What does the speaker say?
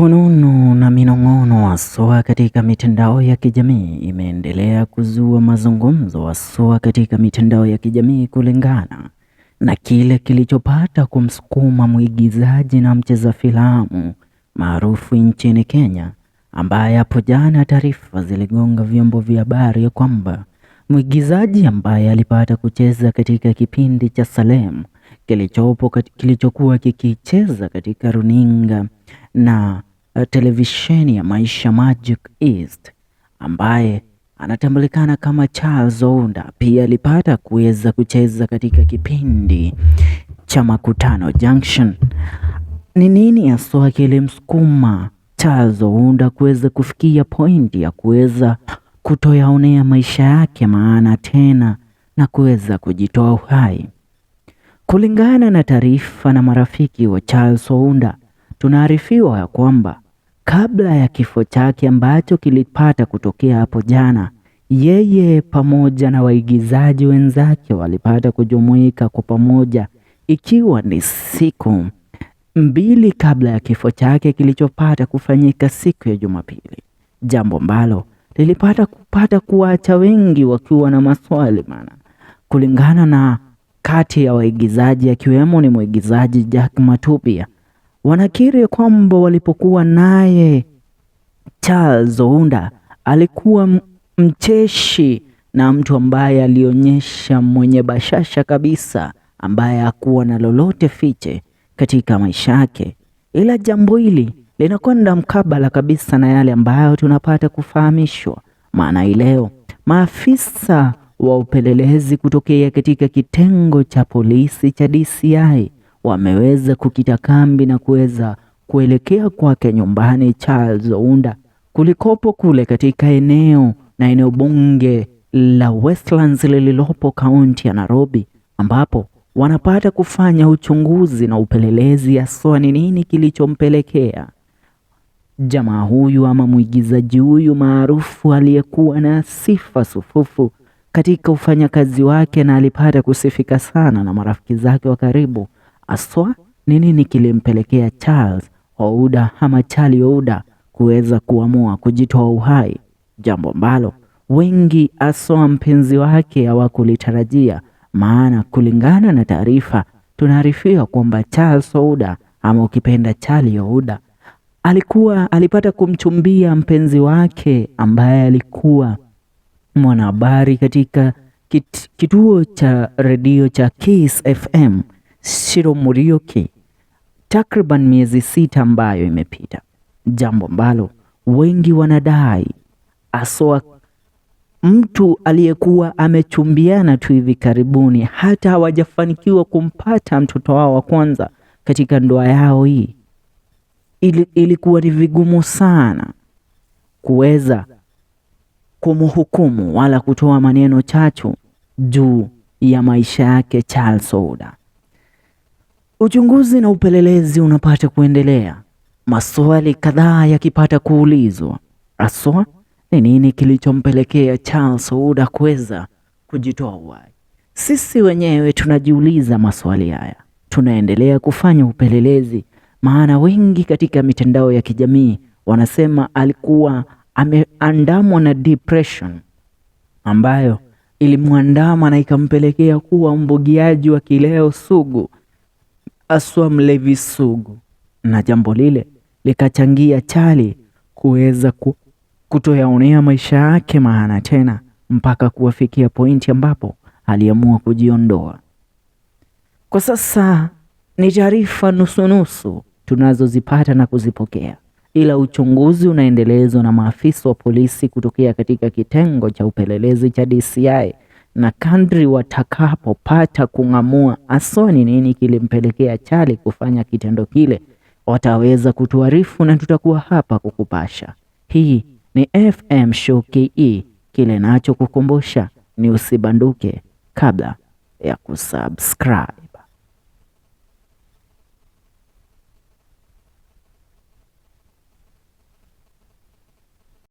Fununu na minong'ono haswa katika mitandao ya kijamii imeendelea kuzua mazungumzo haswa katika mitandao ya kijamii kulingana na kile kilichopata kumsukuma mwigizaji na mcheza filamu maarufu nchini Kenya, ambaye hapo jana taarifa ziligonga vyombo vya habari ya kwamba mwigizaji ambaye alipata kucheza katika kipindi cha Salem kilichokuwa kikicheza katika runinga na televisheni ya Maisha Magic East, ambaye anatambulikana kama Charles Ounda, pia alipata kuweza kucheza katika kipindi cha Makutano Junction. Ni nini haswa kilimsukuma Charles Ounda kuweza kufikia pointi ya kuweza kutoyaonea maisha yake maana tena na kuweza kujitoa uhai? Kulingana na taarifa na marafiki wa Charles Ounda, tunaarifiwa ya kwamba kabla ya kifo chake ambacho kilipata kutokea hapo jana, yeye pamoja na waigizaji wenzake walipata kujumuika kwa pamoja, ikiwa ni siku 2 kabla ya kifo chake kilichopata kufanyika siku ya Jumapili, jambo ambalo lilipata kupata kuacha wengi wakiwa na maswali. Maana kulingana na kati ya waigizaji akiwemo ni mwigizaji Jack Matubia, wanakiri kwamba walipokuwa naye Charles Ounda alikuwa mcheshi na mtu ambaye alionyesha mwenye bashasha kabisa, ambaye hakuwa na lolote fiche katika maisha yake. Ila jambo hili linakwenda mkabala kabisa na yale ambayo tunapata kufahamishwa. Maana leo maafisa wa upelelezi kutokea katika kitengo cha polisi cha DCI wameweza kukita kambi na kuweza kuelekea kwake nyumbani Charles Ounda kulikopo kule katika eneo na eneo bunge la Westlands lililopo kaunti ya Nairobi, ambapo wanapata kufanya uchunguzi na upelelezi haswa ni nini kilichompelekea jamaa huyu ama mwigizaji huyu maarufu aliyekuwa na sifa sufufu katika ufanyakazi wake na alipata kusifika sana na marafiki zake wa karibu, haswa ni nini kilimpelekea Charles Ounda ama Charlie Ounda kuweza kuamua kujitoa uhai, jambo ambalo wengi haswa mpenzi wake hawakulitarajia. Maana kulingana na taarifa tunaarifiwa kwamba Charles Ounda ama ukipenda Charlie Ounda alipata kumchumbia mpenzi wake ambaye alikuwa mwanahabari katika kituo cha redio cha Kiss FM Shiro Muriuki takriban miezi 6 ambayo imepita, jambo ambalo wengi wanadai haswa mtu aliyekuwa amechumbiana tu hivi karibuni, hata hawajafanikiwa kumpata mtoto wao wa kwanza katika ndoa yao hii. Ilikuwa ni vigumu sana kuweza kumhukumu wala kutoa maneno chachu juu ya maisha yake Charles Ounda. Uchunguzi na upelelezi unapata kuendelea, maswali kadhaa yakipata kuulizwa, haswa ni nini kilichompelekea Charles Ounda kuweza kujitoa uhai. Sisi wenyewe tunajiuliza maswali haya, tunaendelea kufanya upelelezi, maana wengi katika mitandao ya kijamii wanasema alikuwa ameandamwa na depression ambayo ilimwandama na ikampelekea kuwa mbugiaji wa kileo sugu, haswa mlevi sugu, na jambo lile likachangia Charlie kuweza kutoyaonea maisha yake maana tena, mpaka kuwafikia pointi ambapo aliamua kujiondoa. Kwa sasa ni taarifa nusu-nusu tunazozipata na kuzipokea, ila uchunguzi unaendelezwa na maafisa wa polisi kutokea katika kitengo cha upelelezi cha DCI, na kadri watakapopata kung'amua haswa ni nini kilimpelekea Charlie kufanya kitendo kile, wataweza kutuarifu na tutakuwa hapa kukupasha. Hii ni FM Show KE, kile nacho kukumbusha ni usibanduke kabla ya kusubscribe.